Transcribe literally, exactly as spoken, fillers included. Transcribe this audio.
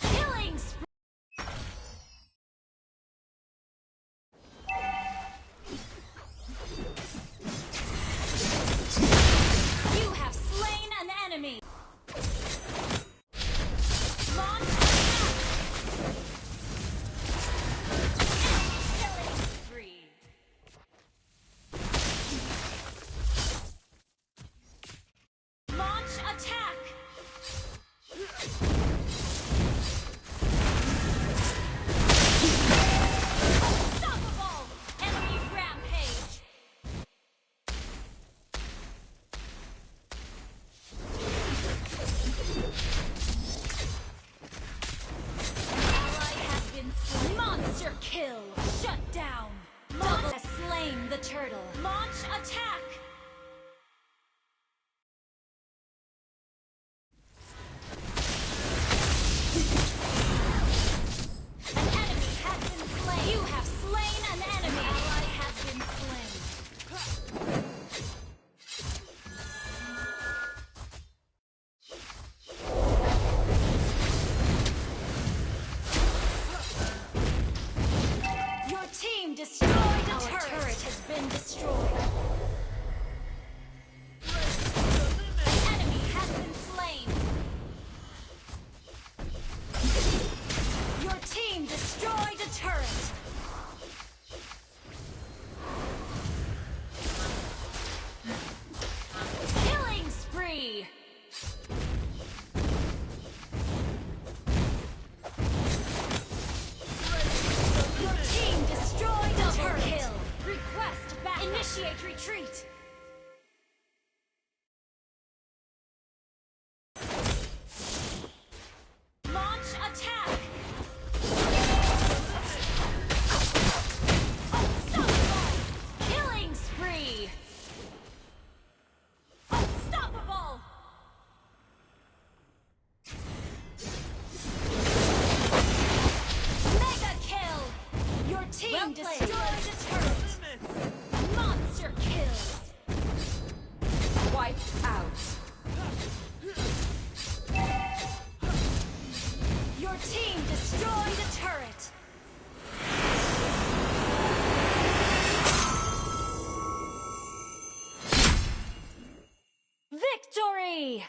Killing spree. You have slain an enemy. Launch attack. Killing spree. Launch attack. Unstoppable. Enemy rampage. An ally has been slain. Monster kill. Shut down. Double has slain the turtle. Launch attack. An enemy has been slain. You have slain an enemy. Ally has been slain. Your team destroyed a turret. Our turret has been destroyed. An enemy has been slain. Your team destroyed a turret. Killing spree. Your team destroyed a turret. Double kill. Request backup. Initiate retreat. Launch attack. Unstoppable. Killing spree. Unstoppable. Mega kill. Your team destroyed a turret. Monster kill. Victory!